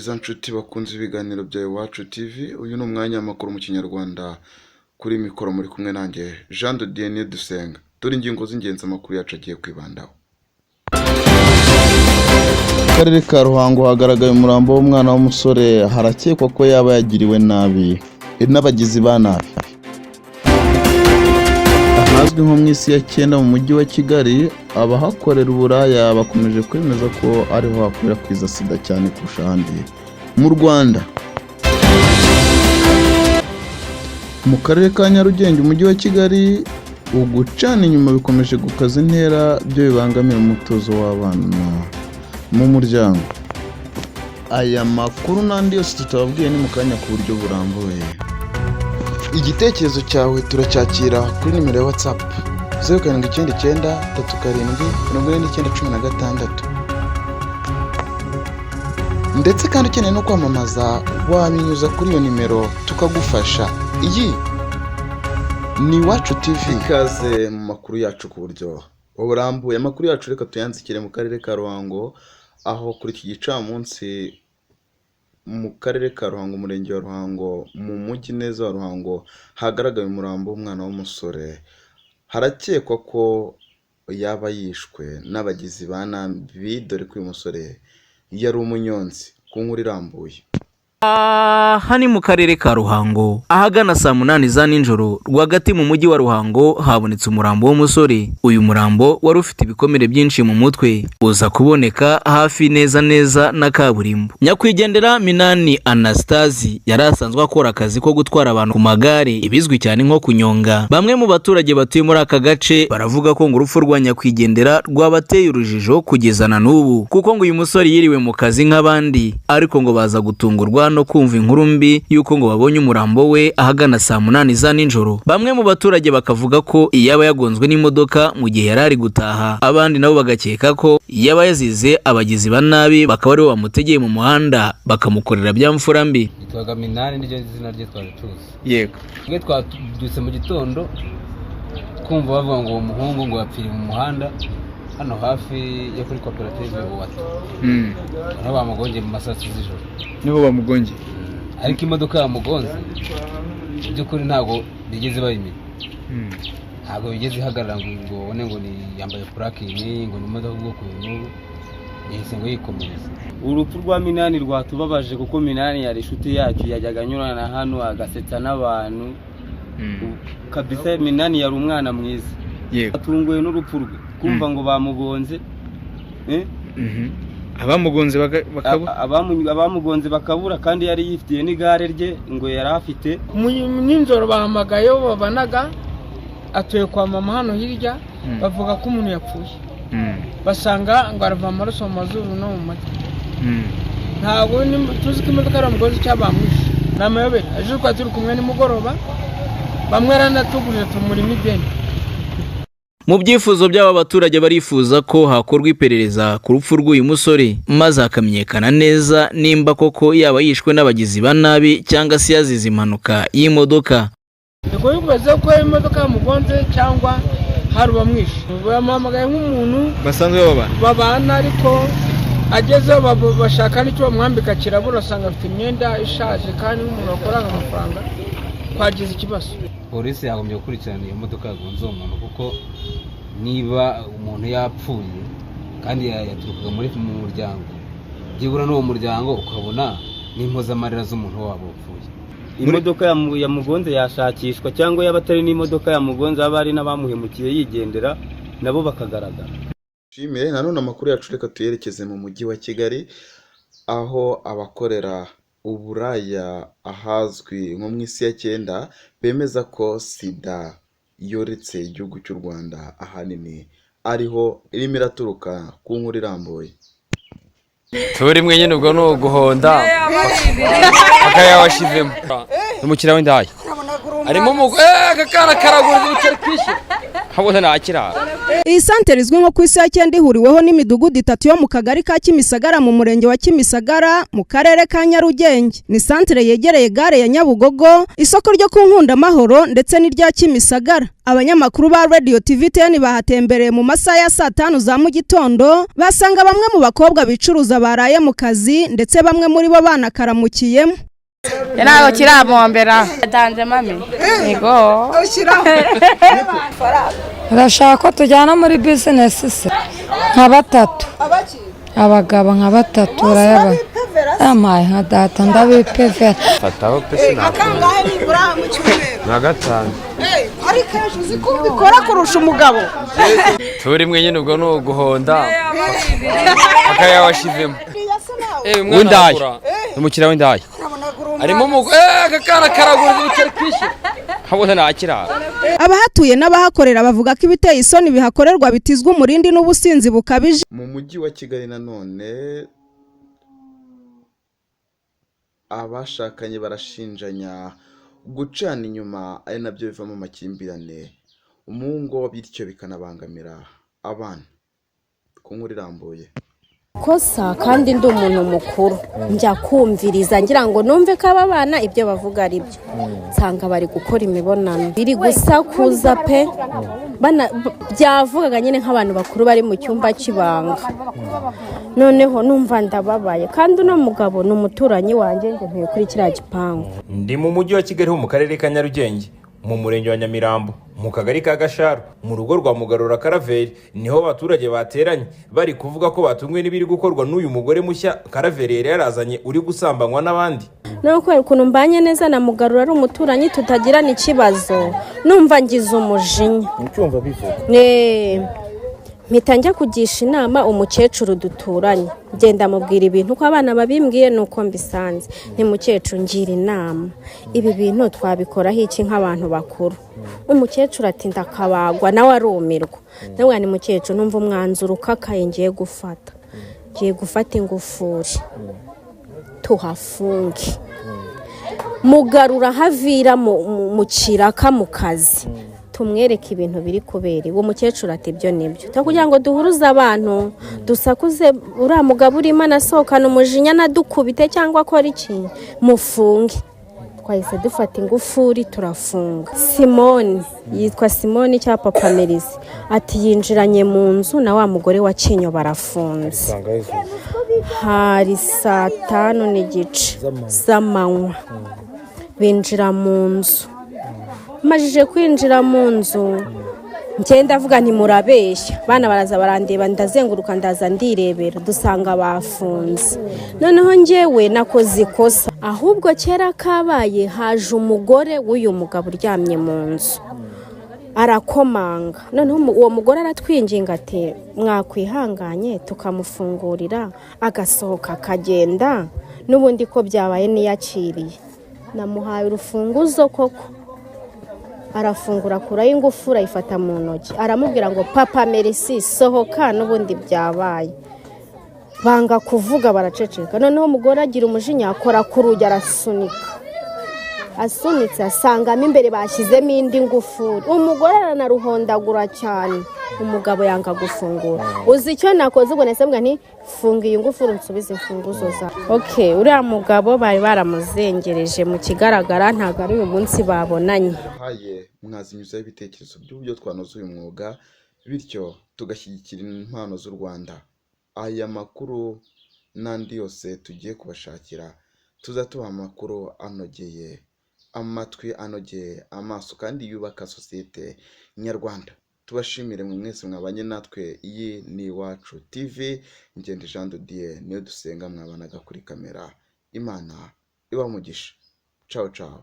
Byiza nshuti bakunze ibiganiro bya Iwacu TV, uyu ni umwanya w'amakuru mu Kinyarwanda, kuri mikoro muri kumwe nanjye Jean de Dieu Dusenga. Dore ingingo z'ingenzi amakuru yacu agiye kwibandaho. Mu karere ka Ruhango hagaragaye umurambo w'umwana w'umusore, harakekwa ko yaba yagiriwe nabi n'abagizi ba nabi. Ahazwi nko mu isi ya cyenda mu mujyi wa Kigali, abahakorera uburaya bakomeje kwemeza ko ariho hakwirakwiza sida cyane kurusha ahandi mu Rwanda. Mu karere ka Nyarugenge, umujyi wa Kigali, ugucana inyuma bikomeje gukaza intera, byo bibangamira umutuzo w'abana mu muryango. Aya makuru n'andi yose tutababwiye ni mu kanya ku buryo burambuye. Igitekerezo cyawe turacyakira kuri nimero ya WhatsApp 0799374916. Ndetse kandi ukeneye no kwamamaza wabinyuza kuri iyo nimero tukagufasha. Iyi ni Iwacu TV. Ikaze mu makuru yacu ku buryo burambuye. Amakuru yacu reka tuyanzikire mu karere ka Ruhango, aho kuri iki gicamunsi mu karere ka Ruhango, umurenge wa Ruhango, mu mujyi neza wa Ruhango, hagaragaye umurambo w'umwana w'umusore. Harakekwa ko yaba yishwe n'abagizi ba nabi, dore ko uyu musore yari umunyonzi. Ku nkuru irambuye. Aha ni mu karere ka Ruhango, ahagana saa 8 za nijoro, rwagati mu mujyi wa Ruhango habonetse umurambo w'umusore. Uyu murambo wari ufite ibikomere byinshi mu mutwe, uza kuboneka hafi neza neza na kaburimbo. Nyakwigendera Minani Anastasi yari asanzwe akora akazi ko gutwara abantu ku magare, ibizwi cyane nko kunyonga. Bamwe mu baturage batuye muri aka gace baravuga ko ngo urupfu rwa nyakwigendera rwabateye urujijo kugeza na n'ubu, kuko ngo uyu musore yiriwe mu kazi nk'abandi, ariko ngo baza gutungurwa no kumva inkuru mbi y'uko ngo babonye umurambo we ahagana saa 8 za nijoro. Bamwe mu baturage bakavuga ko yaba yagonzwe n'imodoka mu gihe yari ari gutaha, abandi nabo bagakeka ko yaba yazize abagizi ba nabi bakaba aribo bamutegeye mu muhanda bakamukorera bya mfura mbi. Yitwaga Minani, niryo zina rye twari tuzi. Yego. Twe twabyutse mu gitondo twumva bavuga ngo uwo muhungu ngo yapfiriye mu muhanda hano hafi yo kuri koperative Buwata. Noneho bamugongeye mu ma saa 6 z'ijoro. Niho bamugongeye. Ariko imodoka yamugonze mu by'ukuri ntabwo bigeze bayimenya. Ntabwo bigeze ihagarara ngo babone ngo ni yambaye purake iyi, ngo ni imodoka ubwoko uyu n'ubu, yahise ngo yikomereza. Urupfu rwa Minani rwatubabaje kuko Minani yari inshuti yacu, yajyaga anyurana hano agasetsa n'abantu. Kabisa Minani yari umwana mwiza. Yego. Atunguwe n'urupfu rwe, kumva ngo bamugonze. Abamugonze bakabura. Abamugonze bakabura, kandi yari yifitiye n'igare rye ngo yari afite. Nijoro bahamagaye babanaga, atuye kwa mama hano hirya, bavuga ko umuntu yapfuye. Basanga ngo arava amaraso mu mazuru no mu matwi. Ntabwo tuzi ko imodoka yari umugozi cyangwa bamwishe. Ni amayobera. Ejo twari turi kumwe nimugoroba, bamwe aranatugurira tumurimo ideni. Mu byifuzo by'aba baturage barifuza ko hakorwa iperereza ku rupfu rw'uyu musore, maze hakamenyekana neza nimba koko yaba yishwe n'abagizi ba nabi cyangwa se yazize impanuka y'imodoka. Niko bibaza ko imodoka yamugonze cyangwa hari uwamwishe. Bamuhamagaye nk'umuntu basanzwe babana, babana, ariko agezeho bashaka n'icyo bamwambika kirabura, asanga afite imyenda ishaje, kandi nk'umuntu wakoraga amafaranga twagize ikibazo. Polisi yagombye gukurikirana iyo modoka yagonze uwo muntu, kuko niba umuntu yapfuye kandi yaturukaga muri mu muryango, byibura n'uwo muryango ukabona n'impozamarira z'umuntu wabo wapfuye. Imodoka yamugonze yashakishwa, cyangwa yaba atari n'imodoka yamugonze, haba hari n'abamuhemukiye yigendera nabo bakagaragara. Nshimire nanone amakuru yacu reka tuyerekeze mu mujyi wa Kigali, aho abakorera uburaya ahazwi nko mu isi ya cyenda bemeza ko sida yoretse igihugu cy'u Rwanda, ahanini ariho irimo iraturuka. Ku nkuru irambuye. Turi mwe nyine ubwo ni uguhonda akayawashizemo umukiriya w'indaya arimo aka kana karagura ibiceri kwishyura habona ntakira. Iyi santere izwi nko ku isi ya cyenda ihuriweho n'imidugudu itatu yo mu kagari ka Kimisagara mu murenge wa Kimisagara mu karere ka Nyarugenge. Ni santere yegereye gare ya Nyabugogo, isoko ryo ku Nkundamahoro ndetse n'irya Kimisagara. Abanyamakuru ba Radio TV 10 bahatembereye mu masaha ya saa tanu za mu gitondo, basanga bamwe mu bakobwa bicuruza baraye mu kazi ndetse bamwe muri bo banakaramukiyemo. Ntabwo kirabombera atanze mami yego. Urashaka ko tujyana muri bizinesi se nka batatu, abagabo nka batatu urayabona yampaye nka data ndabipevera. Fataho pesi Akangahe nibura mu cyumweru? Nka gatanu. Ariko ejo uzi ko ubikora kurusha umugabo. Turimwe nyine ubwo ni uguhonda akayawashizemo w'indaya, umukiriya w'indaya arimo akakana karagura ibiceri kwishyura habona ntakirara. Abahatuye n'abahakorera bavuga ko ibiteye isoni bihakorerwa bitizwa umurindi n'ubusinzi bukabije. Mu mujyi wa Kigali nanone abashakanye barashinjanya gucana inyuma, ari nabyo bivamo amakimbirane mu ngo, bityo bikanabangamira abana. Ku nkuru irambuye. Kosa kandi ndi umuntu mukuru njya kumviriza ngira ngo numve ko aba bana ibyo bavuga ari byo, nsanga bari gukora imibonano biri gusakuza pe, byavugaga nyine nk'abantu bakuru bari mu cyumba cy'ibanga. Noneho numva ndababaye, kandi uno mugabo ni umuturanyi wanjye, njye ntuye kuri kiriya gipangu. Ndi mu mujyi wa Kigali ho mu karere ka Nyarugenge, mu murenge wa Nyamirambo, mu kagari ka Gasharu, mu rugo rwa Mugarura Karaveri, niho abaturage bateranye bari kuvuga ko batunguwe n'ibiri gukorwa n'uyu mugore mushya Karaveri yari yarazanye uri gusambanywa n'abandi. No kubera ukuntu mbanye neza na Mugarura ari umuturanyi tutagirana ikibazo, numva ngize umujinya. Ucyumva bivuga? Mpita njya kugisha inama umukecuru duturanye, ngenda mubwira ibintu ko abana babimbwiye nuko mbisanze. Ni mukecuru ngira inama, ibi bintu twabikoraho iki nk'abantu bakuru? Umukecuru ati ndakabagwa, nawe arumirwa. Ndavuga ni mukecuru numva umwanzuro ukakaye ngiye gufata, ngiye gufata ingufuri tuhafunge. Mugarura havira mu kiraka mu kazi, tumwereke ibintu biri kubera. Uwo mukecuru ati ibyo nibyo, kugira ngo duhuruze abantu dusakuze uriya mugabo urimo anasohokana umujinya nadukubite cyangwa akora iki, mufunge. Twahise dufata ingufuri turafunga. Simoni yitwa Simoni cya Papa Merisi ati yinjiranye mu nzu na wa mugore wa Kinyo barafunze. Hari saa 5:30 z'amanywa binjira mu nzu. Majije kwinjira mu nzu ngenda avuga nti murabeshya, bana baraza barandeba, ndazenguruka ndaza ndirebera, dusanga bafunze. Noneho njyewe nakoze ikosa, ahubwo kera kabaye haje umugore w'uyu mugabo uryamye mu nzu arakomanga. Noneho uwo mugore aratwinginga ati mwakwihanganye tukamufungurira agasohoka akagenda, n'ubundi ko byabaye niyakiriye. Namuhaye urufunguzo koko arafungura akuraho ingufuri ayifata mu ntoki, aramubwira ngo Papa Merisi sohoka n'ubundi byabaye. Banga kuvuga baraceceka. Noneho umugore agira umujinya akora ku rugi arasunika, asunitse asangamo imbere bashyizemo indi ngufuri. Umugore aranaruhondagura cyane, umugabo yanga gufungura. Uzi icyo nakoze? Ubwo nahise mvuga nti funga iyi ngufuri nsubize imfunguzo zawe. Okay, uriya mugabo bari baramuzengereje, mu kigaragara ntabwo ari uyu munsi babonanye. Haye mwazinyuzaho ibitekerezo by'uburyo twanoza uyu mwuga, bityo tugashyigikira impano z'u Rwanda. Aya makuru n'andi yose tugiye kubashakira, tuzatubaha amakuru anogeye amatwi, anogeye amaso kandi yubaka sosiyete nyarwanda. Tubashimire mwe mwese mwabanye natwe. Iyi ni Iwacu TV, Ngende Jean de Dieu niyo dusenga mwabanaga kuri kamera. Imana ibamugisha. Ciao ciao.